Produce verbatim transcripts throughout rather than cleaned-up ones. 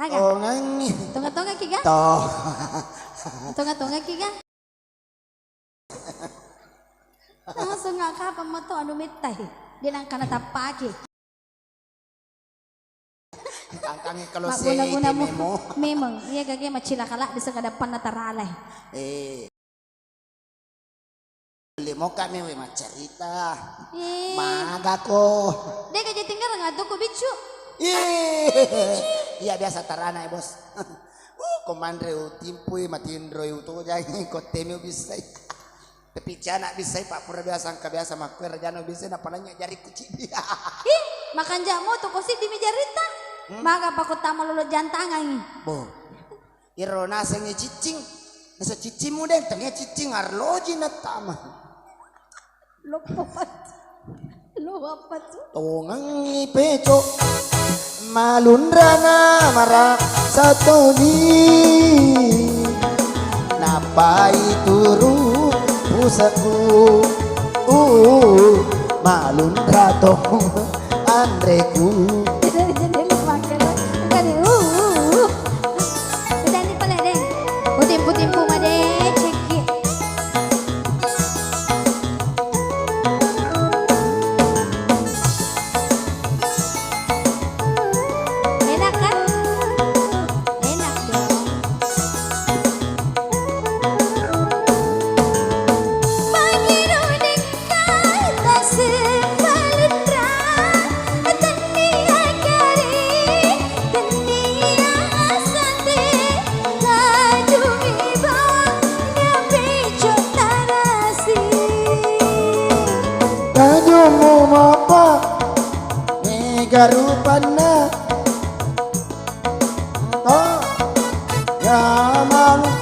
Aga? Tongengngi. Tonga-tonga ki ga? To. Tonga-tonga ki ga? Langsung nggak kapang mato anu mettai. Dia nangkana tappaki. Tangkangi kalau magguna-guna seti mu. Memo. Memang, iya gage macilaka la bisa ke depan nataralai. Eh. Limoka mi we maccarita. Eh. Magako. Dega je tinggal ngatu ko biccu. Ih. Iya biasa tarana ya, Bos. Uh, ko manre utimpui, matinroi utojai, ko temi ubissai. Tapi cana bissai, Pak, pura biasa, engka biasa makkue rajana ubissai, napalanya jari kucidi. Ih, makanja mo tu ko siddi mi jarita. Hmm? Maga pako tama lolo jantangangi. Boh. Iro nasengngi ciccing, nasa ciccingmu deng, tania ciccing arloji nattama. Loppo pat. Lo apa tu? Tongengngi peco, malunrana mara satoni. Nappai turu puseku, uh, malunra tong. Anreku. Jadi, jadi, makan, makan, uh, uh, uh. Udah nih, pale, deh. Puting-puting bunga, deh, cekik. Enak, kan? Enak, dong. Magi rudeng. Tajummu mapa mega rupanna. Oh, ya malu.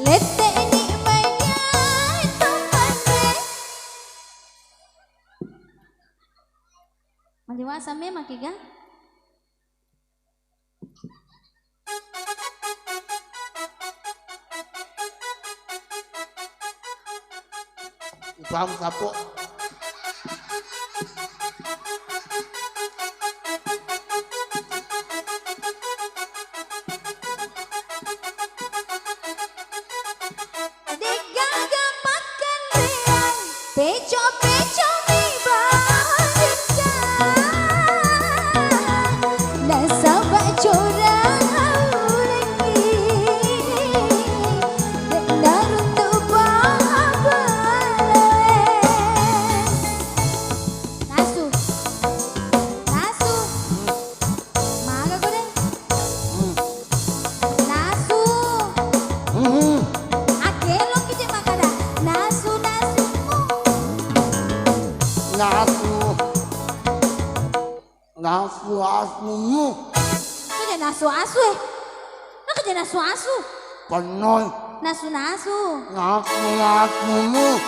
Lette'ni mai diato manre. Maliwasa memang kiga? Upamu sapo. De'gaga pakkanreang, peco-peco mi bawang dendang. Nasaba corang ulengngi, de' naruntu bawang balae. Nasu. Nasu. Maga ko, deh? Hmm. Nasu. Hmm. Akkeloki je makkada, nasu, nasu. Nasu. Nasu, asumu. Ko je nasu, asu, eh? Nako je nasu, asu? Pennoi. Nasu, nasu. Nasu, nasumu.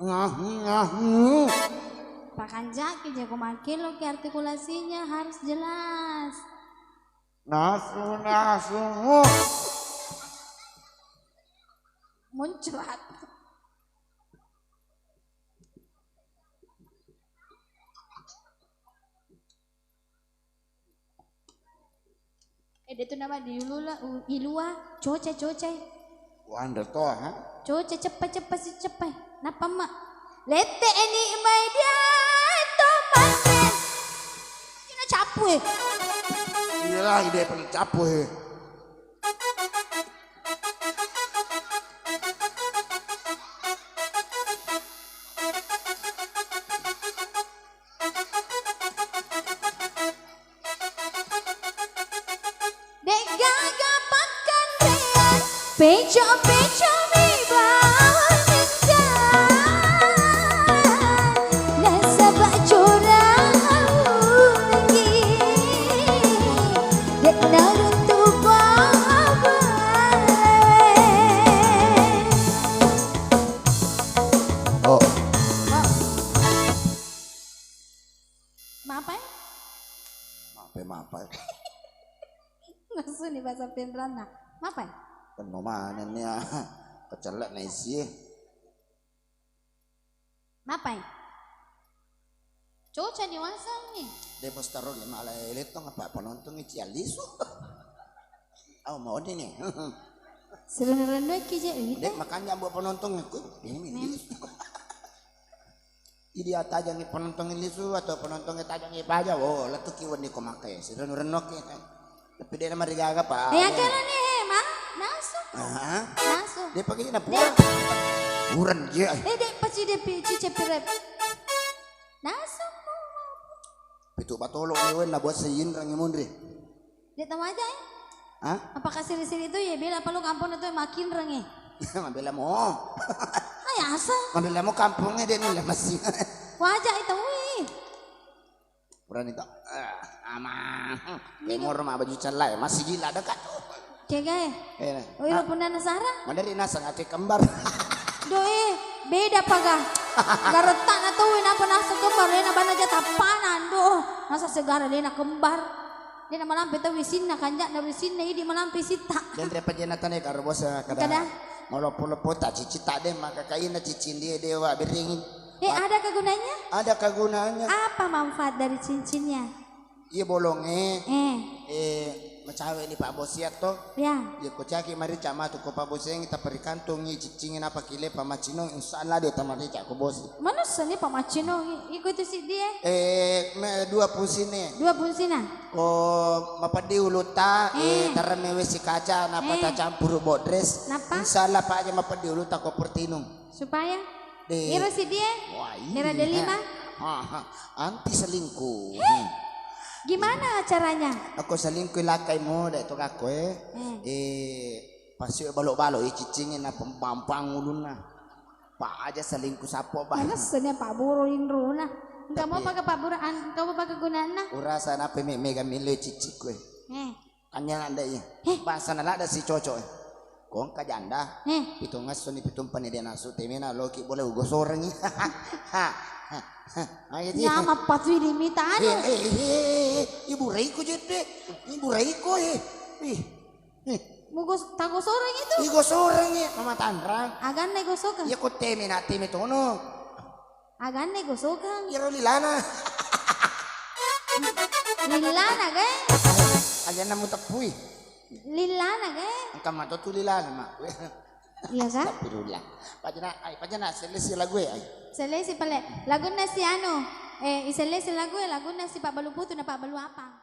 Nasu, nasu. Pakanjaki je ko makkeloki artikulasinya harus jelas. Nasu, nasumu. Muncrat. Eh, de tu nama di ulu la, u-, ilua, coca, coca. Wanda to, ha? Coca, ceppa, ceppa, si ceppa. Nappa ma. Lette eni mai dia to panen. Cina capu, eh. Iya lah, ide pen capu, eh. De'gaga pakkanreang, peco-peco mi bawang dendang. Nasaba corang ulengngi, de' naruntu bawang balae. Oh. Oh. Mapai? Mapai, mapai. Langsung nih bahasa Pinranna. Mapai? Penno manenni, ah. Kecellek na isi. Mapai? Coca ni wasang ni. De' bos taroni malah elettong apa penontongnge cia lisu. Au mau ni ni. Serennu-rennu ki je, eh. De' makanya buat penontongnge ku ini lisu. Idi atajangngi penontongnge lisu atau penontongnge tajangngi paja, oh, lettuki wenni ko makkai. Serennu-rennu ki. Tapi de' namarigaga, Pak. Eh, aja lah nih, eh, Mang. Nasu. Aha. Nasu. De' pake na pura. Pura je. Eh, de' paci de' pi, cice pirep. Nasu. Pitu batolo ni wen na buat seinrang munri. De' tamaja, eh? Hah? Apa kasiri-siri tu ye bela palu kampung tu makin reng, eh. Mabela mo. Ay, asa. Mabela mo kampungnya de' nulle masing. Waja itu, wih. Purani to. Eh, ama. Ini Timur mah baju celai, masih gila dekat tuh. Kega, eh? Eh, nah. Oh, ilo punna nasara? Madari nasang ate kembar. Do, eh, beda paga. Garetak na tau, eh, napa nasang kembar, eh, na bana ja tappana, do. Masa segara de' na kembar. De' na malampe tau isinna, kanjak na isinna, idi malampe sitta. Dan re pajena tane karo bosa kada. Kada. Maloppo-loppo ta cici ta de' maka kaina cicing dia dewa bering. Eh, ada kegunanya? Ada kegunanya. Apa manfaat dari cincinnya? Iya bolongnge. Eh. Eh, macawe ni Pak Bos iya to. Ya. Iya ko caki marica matu ko Pak Bos yang kita perikantungi cicingi napa kile pamacinong, insya Allah dia tamarica ko Bos. Manusia ni pamacinong, iko itu si dia. Eh, me, dua fungsine. Dua fungsina. Ko mapeddi uluta, eh, eh, taremme wesi kaca, napa eh, tacampuru bodres. Napa? Insya Allah Pak aja mapeddi uluta ko pertinung. Supaya? De. Iro si dia? Wah, iya. Iro delima? Ha, ha. Anti selingkuh. Heh. Gimana caranya? Aku selingkuh lakai mo, dek to gakko, eh. Hmm. Eh, pasti balok-balok, eh, cicingnya na pembampang ulunna. Pak aja selingkuh sapo, Bang. Mana senya Pak Buru inruna. Enggak mau pakai Pak Buru, enggak mau pakai gunana. Urasa nape me mega milo cicikku, eh. Eh. Anyang anda iya. Heh. Bahasa na ladda si cocok, eh. Ko engka janda. Heh. Pitung esso ni pitung pani de' nasu temena loki boleh ugosorengi. Ha, ha, ha. Ayo, iya. Nyamappa tu ini mita anu. Eh, eh, eh, eh, eh. Ibu Reiko jette. Ibu Reiko, eh. Ih. Eh. Mugos-, tagosorengi tu. Igosorengi, mama tanrang. Aganna igosokang. Iya ko teme na teme tono. Aganna gosokang. Iyaro lilana. Lilana, ge? Ajanna muteppui. Lilana, ge? Engka mato tu lilana, Mak. Iya, ga? Astagfirullah. Pajana, ai, pajana, selesi lagu e, ai. Selesi pale. Lagunna si anu, eh, iselesi lagu e, lagunna si Pak Balu Putu na Pak Balu Apang.